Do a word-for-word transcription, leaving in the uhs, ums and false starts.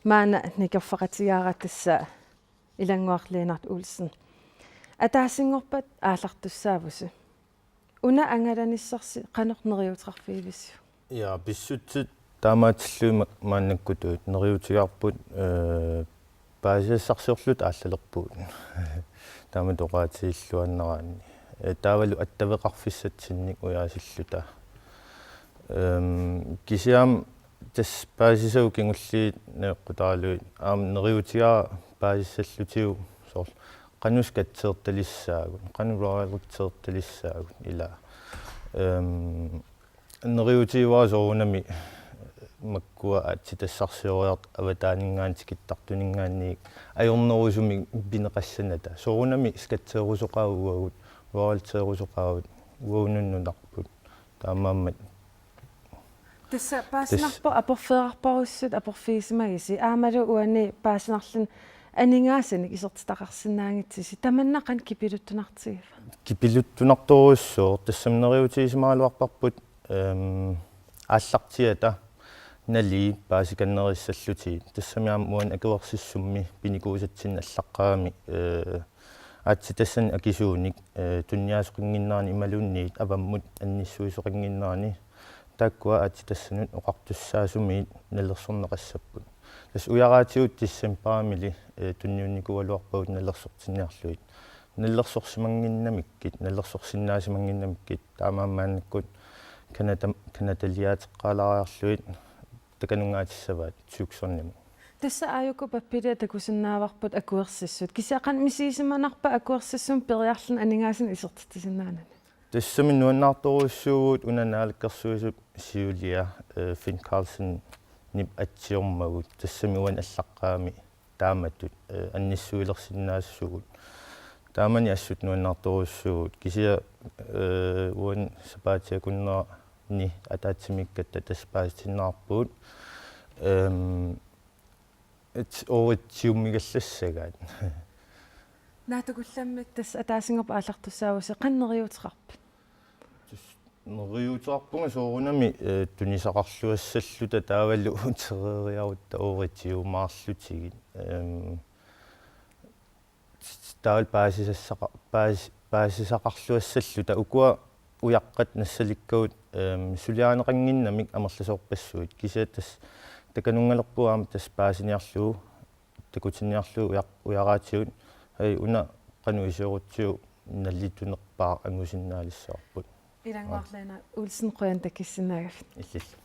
Maanna nikerfaqatigaara tassa Ilannguaq Lennert Olsen. Ataasinngorpat aallartussaavusi. Una angalanissarsi qanoq neriuuteqarfigivisiuk? Ja, pissutsit taamaatillugit ma-, maannakkut neriuutigaarput, eh, paasisassarsiorluta aallalerpugut. Taama oqaatigilluinnaraanni. Eh, taavalu attaveqarfissatsinnik ujaasilluta. Ehm, kisianni tassa paasisagut kingulliit najoqqutaraluit aamma neriuutigaara paasissallutigu soorlu qanoq skatsertalissaagut, qanoq royaltertalissaagut ilaa. Ehm, neriuutigivara soorunami makkua aatsitassarsioriarluta avataaninngaanniit tikittartuninngaanniit ajornerusumik pineqassanata. Soorunami skatserusoqaagut uagut, royalterusoqaagut uagut nunarput. Taamaammat Tassa paasinarpoq aporfeerarparussut aporfigisimagisi aammalu uani paasinarluni aningaasanik isertitaqarsinnaanngitsisi, tamanna qanoq kipiluttunartigiva? Kipiluttunartorujussuuvoq, tassami neriuutigisimagaluarparput, ehm, aallartiata nalii paasikannerissallutigit. Tassami aamma uani akuersissummi pinikuusatsinni allaqqavami, eh, aatsitassanik akisuunik, eh, tuniniaasoqannginnerani imaluunniit avammut annissuisoqannginnerani taakkua aatsitassanut oqartussaasumiit nalersorneqassapput. Tassa ujaraatigut decembarimili, eh, tunniunnikuugaluarpagut nalersortinniarlugit. Nalersorsimannginnamikkit, nalersorsinnaasimanginnamikkit, taamaammat maannakkut Canada, Canadaliaateqqaalaariarlugit takanunngaatissavat Tucsonimut. Tassa aajuku pappilia takusinnaavarput akuersissut. Kisianni qanoq misigisimanarpa akuersissummik periarluni aningaasanik isertitsisinnaanani? Tassami nuannaartorujussuuvugut una naalakkersuisut siulia, eh, Finn Karlsenip atsiormagu. Tassami uani allaqqavami taamatut, eh, annissuilersinnaassuugut. Taamani assut nuannaartorujussuuvugut. Kisianni, eh, uani sapaatiakunnerani ataatsimiikkatta tassa paasitinneqarpugut. Ehm, et året siummigallassagaat. Naatsukullammik tassa ataasinngorpat aallartussaavusi, qanoq neriuuteqarpit? Tassa neriuuteqarpunga soorunami, eh, tunisaqarluassalluta taavalu utereeriarutta året siumaarlutigit. Ehm, taavalu paasisassaqa-, paas-, paasisaqarluassalluta ukua ujaqqat nassalikkagut, ehm, suliarineqannginnamik amerlasoorpassuit. Kisianni tassa takanungalerpugut aamma tassa paasiniarlugu, takutinniarlugu ujaq-, ujaraatigut, hej, una qanoq isiorutsigu nalitunerpaaq angusinnaalissavarput. Ilannguaq Lennert Olsen, qujanaq takissinnaagavit. Illillu.